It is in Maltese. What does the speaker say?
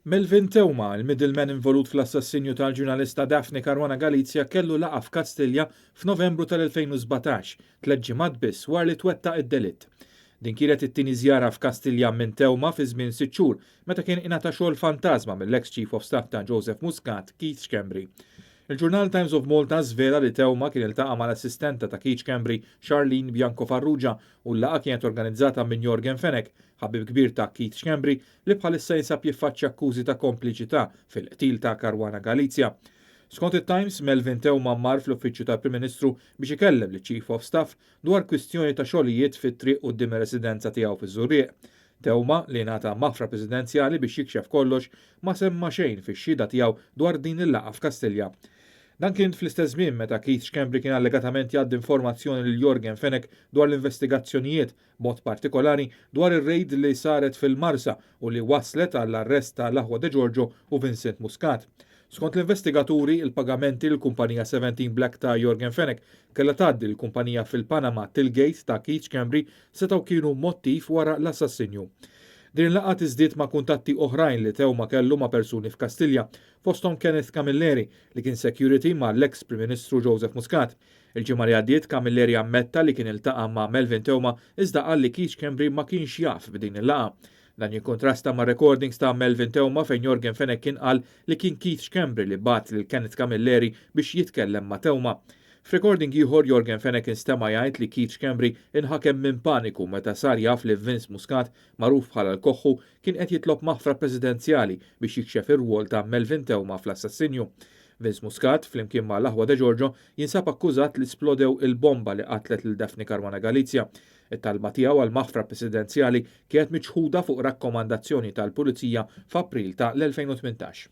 Melvin Theuma, il-middleman involut fl-assassinju tal-ġurnalista Daphne Caruana Galizia, kellu laqgħa f'Kastilja f'Novembru tal-2017, 3 ġimgħat biss wara li twettaq id-delitt. Din kienet it-tieni żjara f'Kastilja minn Theuma fi żmien 6 xhur, meta kien ingħata xogħol fantasma mill-ex Chief of Staff ta' Joseph Muscat, Keith Schembri. Il-ġurnal Times of Malta żvela li Theuma kien iltaqa' mal-assistenta ta' Keith Schembri, Charlene Bianco Farrugia, u l-laqgħa kienet organizzata minn Yorgen Fenech, ħabib kbir ta' Keith Schembri li bħalissa jinsab jiffaċċja akkużi ta' kompliċità fil-qtil ta' Caruana Galizia. Skont it-Times, Melvin Theuma mar fl-uffiċċju tal-Prim Ministru biex ikellem liċ-Chief of Staff dwar kwistjoni ta' xogħlijiet fit-triq quddiem ir-residenza tiegħu fiż-Żurrieq. Theuma, li ngħata maħfra presidenzjali biex jikxef kollox, ma semma xejn fix-xhieda tiegħu dwar din il-laqgħa f'Kastilja. Dan kien fl-istess żmien meta Keith Schembri kien allegatament jgħaddi informazzjoni lil Yorgen Fenech dwar l-investigazzjonijiet, mod partikolari dwar ir-raid li saret fil-Marsa u li waslet għall-arrest tal-aħwa Degiorgio u Vincent Muscat. Skont l-investigaturi, il-pagamenti l-kumpanija 17 Black ta' Yorgen Fenech kella tgħaddi l-kumpanija fil-Panama Tillgate ta' Keith Schembri setgħu kienu mottiv wara l-assassinju. Din il-laqgħa tiżdied ma' kuntatti oħrajn li Theuma kellu ma' persuni f'Kastilja, fosthom Kenneth Camilleri, li kien security ma' l-ex Prim Ministru Joseph Muscat. Il-ġimgħa li għaddiet, Camilleri ammetta li kien iltaqa' ma' Melvin Theuma, iżda qal li Keith Schembri ma kienx jaf b'din il-laqgħa. Dan jikkontrasta ma' recordings ta' Melvin Theuma fejn Yorgen Fenech kien qal li kien Keith Schembri li bagħat lil Kenneth Camilleri biex jitkellem ma' Theuma. F'recording ieħor, Yorgen Fenech instema' jgħid li Keith Schembri inħakem minn paniku meta sar jaf li Vince Muscat, magħruf bħala l-Koħħu, kien qed jitlob maħfra presidenzjali biex jikxef ir-rwol ta' Melvin Theuma fl-assassinju. Vince Muscat, flimkien ma' l-aħwa Degiorgio, jinsab akkużat li splodew il-bomba li qatlet lil Daphne Caruana Galizia. It-talba tiegħu għal maħfra presidenzjali kienet miċħuda fuq rakkomandazzjoni tal-Pulizija f'April ta' l-2018.